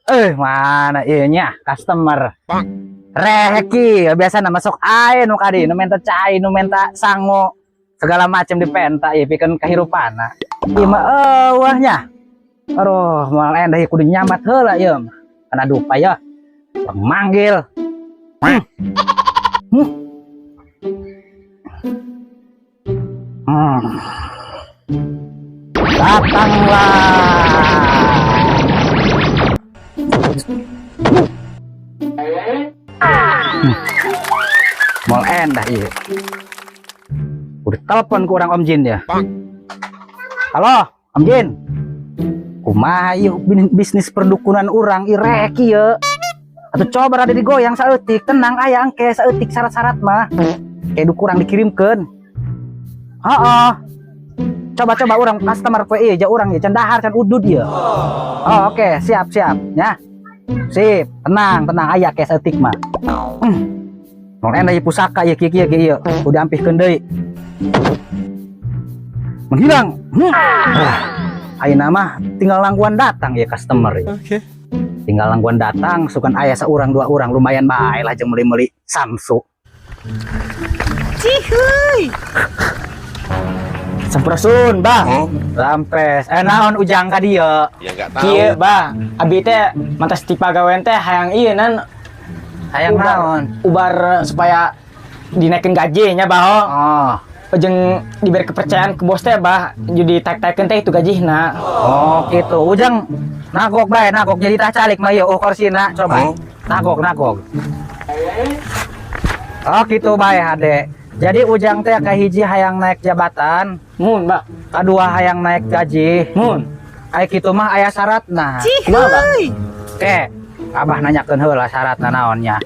Mana ieu nya customer. Reki, biasa masuk ae nu kadi, nu minta cai, nu minta sango, segala macam dipenta ieu pikeun kahirupana. Ieu mah eueuh nya. Aduh, moal endah ieu kudu nyambat heula ieu mah. Kana dupa ya. Manggil. Hmm. Hmm. Datanglah. Moal endah ieu. Udah telepon ku orang Om Jin ya. Halo, Om Jin. Kumaha ieu bisnis perdukunan urang ireki ye. Atau coba rada digoyang saeutik, tenang aya engke saeutik syarat-syarat mah. Kayak kurang dikirimkeun. Heeh. Coba-coba orang customer poe ieu ja urang ieu can dahar can udud ieu. Oh, oke, siap siap ya. Sip, tenang, tenang aya ke saeutik mah. Mun endah ieu pusaka ieu kieu kieu kieu. Udah ampihkeun deui. Menghilang. Ayeuna mah tinggal nangguan datang ya customer ya. Oke. Tinggal nangguan datang, sukan aya seorang dua orang lumayan bae lah jeung meuli-meuli Samsu. Cihuy. Sampurasun, Bah. Rampes. Naon ujang ka dieu? Ya nggak tahu. Kieu, Bah. Abi teh mantas ti pagawean teh hayang ieu nan Hayang ubar, naon? ubar supaya dinaikin gajinya, Bah. Oh. Jeung diberi kepercayaan ke bos teh, Bah. Jadi taek-taekeun teh itu gajihna. Oh, gitu. Ujang nagok bae, nagok jadi tah calik mah ieu oh korsina coba. Nagok, nagok. Oh, gitu bae hade. Jadi ujang teh kahiji hayang naik jabatan, Mun, Bah. kadua hayang naik gaji. Mun. Aya kitu mah aya syaratna. Kumaha, Bah? Cihuy. Oke, abah nanyakeun heula syaratna naonnya.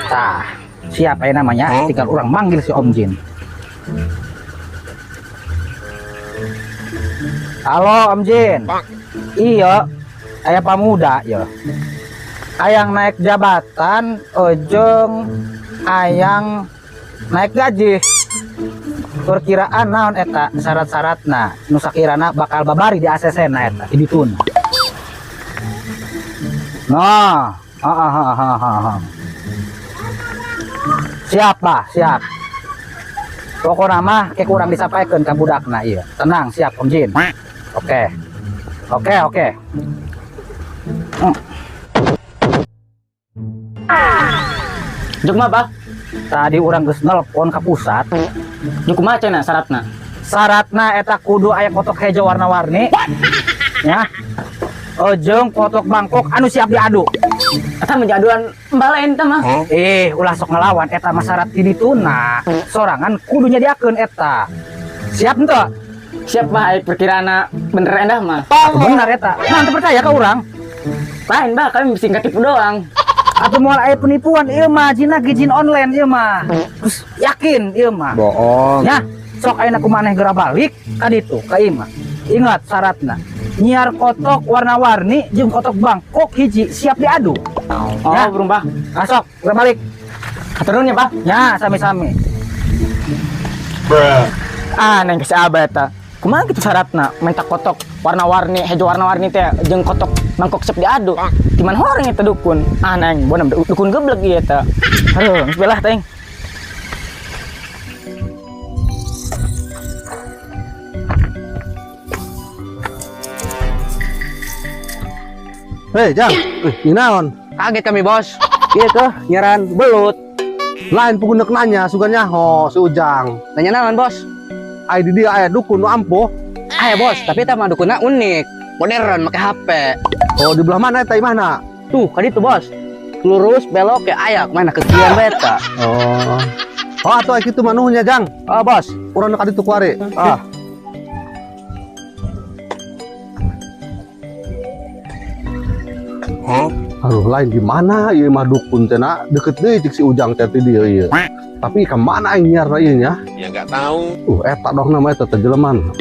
Tah, siap aya namanya, tinggal urang manggil si Om Jin. Halo Om Jin. Iya, aya pamuda ya. Hayang naik jabatan, ojong hayang naik gaji. Perkiraan naon eta syarat-syaratna nu sakirana bakal babari di ACC na eta di dituna. Nah, ah, ah, ah, ah, ah, ah. Siap, Bah, siap. Pokokna mah ke kurang disampaikan ka budakna ieu. Tenang, siap Om Jin. Oke. Oke, oke. Juk mah, Bah. Tadi urang geus nelpon ka pusat. Juk kumaha cenah syaratna? Syaratna eta kudu aya kotok hejo warna-warni. Ya. Ojong kotok Bangkok anu siap diadu. Eta mah jaduan balen eta mah. Ulah sok ngelawan eta mah syarat di dituna. Sorangan kudu nyadiakeun eta. Siap henteu? Siap, Bah, aya perkiraanna bener endah mah. Atuh bener eta. Nah, teu percaya ka urang? Lain, Bah, kami bisa ketipu doang. Atuh moal aya penipuan ieu mah, jina gijin online ieu mah. Terus yakin ieu mah. Bohong. Ya, sok ayeuna kumaneh geura balik ka ditu ka imah. Ingat syaratna. Nyiar kotok warna-warni jeung kotok Bangkok hiji siap diadu. Oh, Ya. burung, Bah. Nah, sok, geura balik. Hatur nuhun ya, Bah. Ya, sami-sami. Ah, neng si Abah eta. Kumaha gitu syaratna? Minta kotok warna-warni, hejo warna-warni teh jeung kotok Bangkok siap diadu. Di mana horeng eta dukun? Ah, neng, bona dukun geblek ieu eta. Aduh, geus belah teh. Hei, Jang. Ini naon? Kaget kami, Bos. Iya tuh, nyaran belut. Lain pugunek nanya, sugan nyaho si Ujang. Nanya naon, Bos? Ai di dia aya dukun nu ampuh. Aya, Bos, tapi eta mah dukunna unik. Modern, make HP. Oh, di belah mana eta imahna? Tuh, kali itu, Bos. Lurus belok ke aya, mana kekian beta. Oh. Oh, atuh ai kitu mah nuhun nya, Jang. Oh, Bos. Urang nu ka ditu kuari. Ah. Aduh, lain di mana ieu mah dukun teh na? Deket deui cik si Ujang teh ti dieu ieu. Tapi ka mana aing nyiarna ieu nya? Ya nggak tahu. Eta dong nama eta teh jeleman.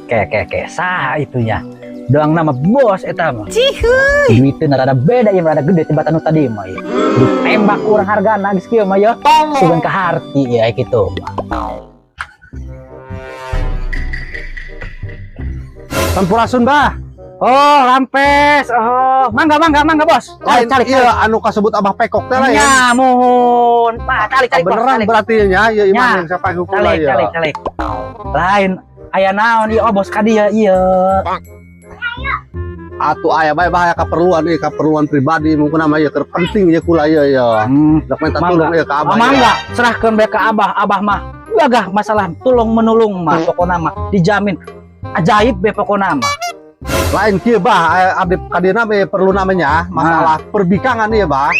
Ke ke ke, saha itunya? Doang nama bos eta mah. Cihuy. Duitnya rada beda ya, rada gede tibatan nu tadi mah ya. Ditembak kurang hargana geus kieu mah ya. Sugan ka harti ya kitu mah. Sampurasun, Bah. Oh, rampes. Oh, mangga, mangga, mangga, Bos. Lain Calik, calik. iya anu kasebut Abah pekok teh lah ya. Nya, muhun. Pak, calik, calik, Bos. Beneran Calik. berarti nya ya imah Nya. yang siapa yang kula Calik, ya. Calik, calik. Lain aya naon ieu, oh, Bos, ka dieu ieu? Atuh aya bae bahaya keperluan ieu, keperluan pribadi mungkin nama ieu keur penting ieu kula ieu ya. Dek minta Mangga. tulung ieu ka Abah. Oh, mangga, serahkeun bae ka Abah. Abah mah gagah masalah tulung menulung mah, pokona mah dijamin ajaib be pokona mah. Lain kieu, Bah, aya abdi ka dieuna we perlu namanya masalah perbikangan ieu, Bah.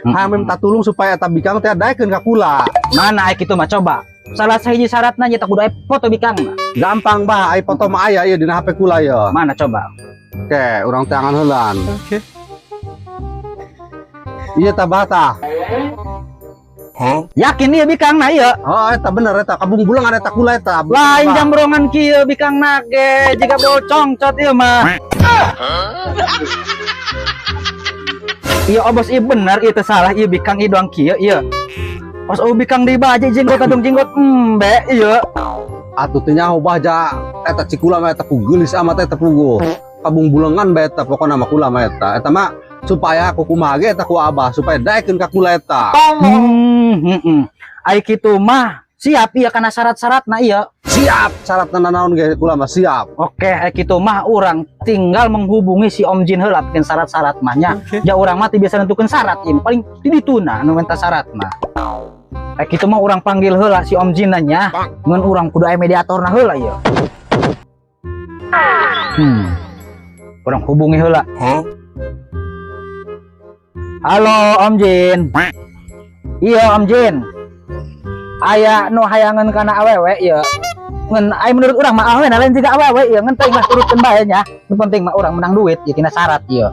Hayang minta tulung supaya eta bikang teh daekeun ka kula. Mana ai kitu mah, coba. Salah sahiji syaratna nya kudu aya foto bikangna. Gampang, Bah, ai foto mah aya ieu dina HP kula ieu. Mana coba? Oke, urang teangan heulan. Oke. Iya tah, Bah, tah. Yakin ieu bikangna ieu? Oh, eta bener eta kabungbulengan eta kula eta. Lain Bah. jambrongan kieu bikangna ge, jiga bocong cot ieu mah. Iya, oh, Bos, iya bener ieu teh salah ieu bikang ieu doang kieu ieu. Pas oh bikang deui baje jenggot adung jenggot embe ieu. Atuh teu nyaho, Bah, ja eta cikula mah eta ku geulis amat eta puguh. Kabungbulengan bae eta pokona mah kula mah eta. Eta mah supaya aku kumaha ge eta ku Abah supaya daekeun ka kula eta. Ai kitu mah siap iya kana syarat-syaratna ieu. Siap, syaratna naon ge kula mah siap. Oke, ai kitu mah urang tinggal menghubungi si Om Jin heula bikin syarat-syarat mah nya. Ja urang mah teu biasa nentukeun syarat ieu, paling di dituna anu minta syarat mah. Ai kitu mah urang panggil heula si Om Jin nya, ngan urang kudu aya mediatorna heula ieu. Urang hubungi heula. Halo, Om Jin. Iya, Om Jin. Aya nu hayangeun kana awewe ieu. Ngan ai menurut urang mah awewe lain jiga awewe ieu, ngan teuing lah, turutkeun bae nya. Nu penting mah urang menang duit ieu tina syarat ieu.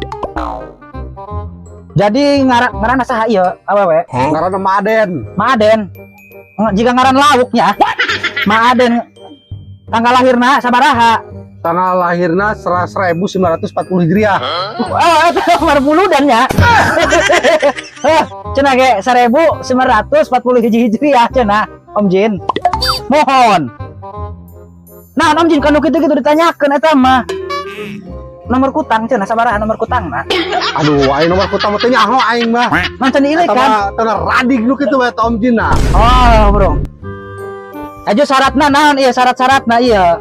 Jadi ngaran saha ieu awewe? Ngaranna Maaden. Maaden. Jiga ngaran lauknya. Maaden. Tanggal lahirna sabaraha? Tanggal lahirna 1940 Hijriah. Oh, itu nomor buludan ya. Eh, cenah ge 1940 hiji Hijriah cenah, Om Jin. Mohon. Nah, Om Jin kanu kitu-kitu ditanyakeun eta mah. Nomor kutang cenah sabaraha nomor kutang mah? Aduh, aing nomor kutang mah teu nyaho aing mah. Nonton Eta kan? mah teu radig nu kitu bae Om Jin nah. Oh, bro. Ajo syaratna naon ieu, syarat-syaratna ieu?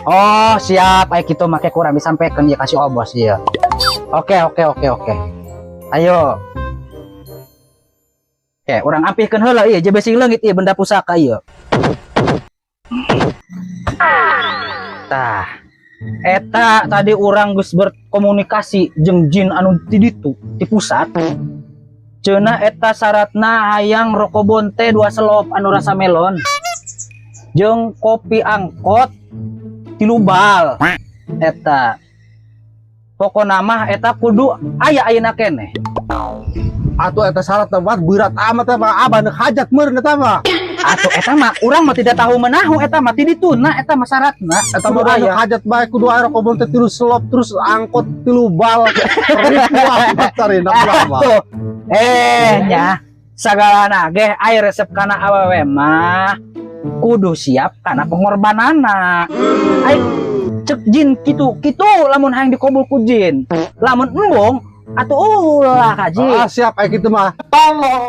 Oh, siap. Ayo kitu make kurang disampaikan ya kasih obos ieu. Oke. Ayo. Oke, urang ampihkeun heula ieu, je besi leungit ieu benda pusaka ieu. Tah. Eta tadi urang geus berkomunikasi jeung jin anu ti ditu, ti pusat. Cenah eta syaratna hayang rokok bonte 2 selop anu rasa melon. Jeung kopi angkot 3 bal. Eta. Pokona mah eta kudu aya ayeuna keneh. Atuh eta syarat mah berat amat eta mah, Abah neuk hajat meureun eta mah. Atuh eta mah urang mah tidak tahu menahu eta mah ti dituna eta mah syaratna. Eta mah Kudu neuk aya. Hajat bae kudu aya rokok bonte 3 selop terus angkot 3 bal. Ribu amat carina mah. Atuh. Nya sagalana ge aya resep kana awewe mah kudu siap kana pengorbananna. Ai cek jin kitu kitu lamun hayang dikobul ku jin. Lamun embung atuh ulah kaji. Ah, siap ai kitu mah.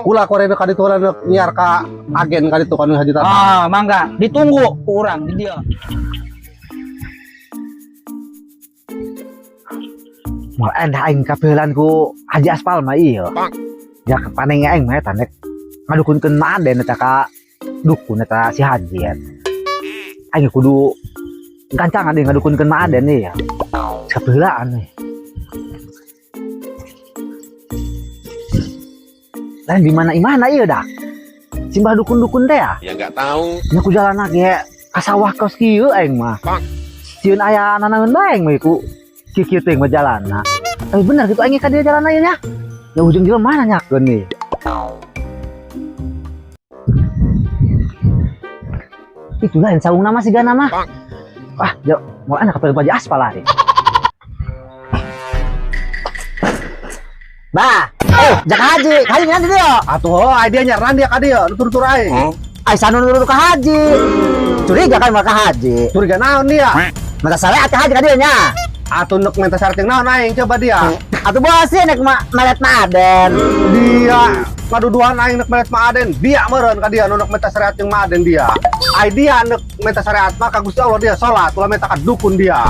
Kula korena ka ditu heula nyiar ka agen ka ditu ka Haji Tatang. Ah, mangga ditunggu ku urang di dieu. Moal endah aing kapeulan ku Haji Aspal mah ieu. Ya paling aing mah eta nek ngadukunkeun Maaden eta ka dukun eta si Haji eta. Aing kudu gancangan deui ngadukunkeun Maaden ieu. Kapeulaan we. Lain di mana imahna ieu dah? Simbah dukun-dukun teh ya? Ya nggak tahu. Nya ku jalan ge ka sawah kos kieu aing mah. Sieun aya nanaeun bae aing mah ku kieu-kieu teh mah jalanna. Tapi bener gitu aing ka dieu jalan aya nya. Ya ujung jelema mana nyakeun nih. Itu lain saung nama si Gana mah. Wah, jauh. Mau anak kapal baju aspal lari. Bah, jak haji, haji nanti dia. Atuh, oh, ai dia nyaran dia ka dia, nutur-tur aing. Ai sanu nurut ka haji. Curiga kan maka haji. Curiga naon dia? Minta syariat ka Haji ka dieu nya. Atuh nek minta syarat yang naon aing coba dia. Atuh bos nek melet Maden. Dia ngaduduhan aing nek melet Maaden, dia meureun ka dia nu nek minta syariat jeung Maaden dia. Ai dia nek minta syariat mah ka Gusti Allah dia salat, ulah minta ka dukun dia.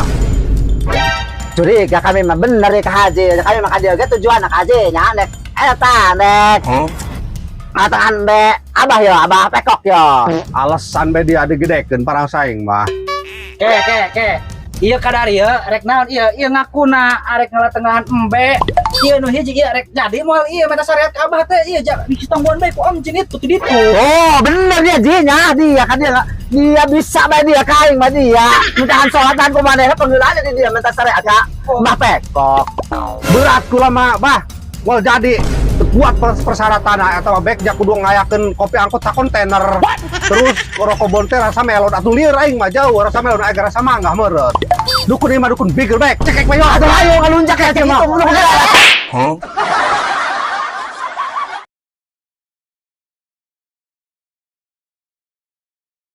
Curiga kami mah bener ya ka Haji. Kami mah ka dieu ge tujuan ka Haji nya nek eta nek. Ngatangan be abah yo, abah pekok yo. Alasan be dia digedekeun parang saing mah. Ke ke ke. Iya kadar ieu rek naon ieu ieu ngakuna arek ngalatengahan embe. Ieu nu hiji ieu rek jadi moal ieu minta syariat ka abah teh ieu ja ditonggoan bae ku Om Jin itu ti ditu. Oh, bener dia Ji nya dia kan dia dia bisa bae dia ka aing mah dia. Mintahan salatan ku manehna panggeulan di dia minta syariat ka Mbah Pekok. Berat kula mah, bah. Moal jadi kuat persyaratan atau bek ja kudu ngayakeun kopi angkot sa kontainer. Terus rokok bonte rasa melon atuh lieur aing mah jauh rasa melon aing rasa mangga meureun. Dukun ieu mah dukun bigel bek cekek bae yo. Aduh ayo ngalunjak ya gitu.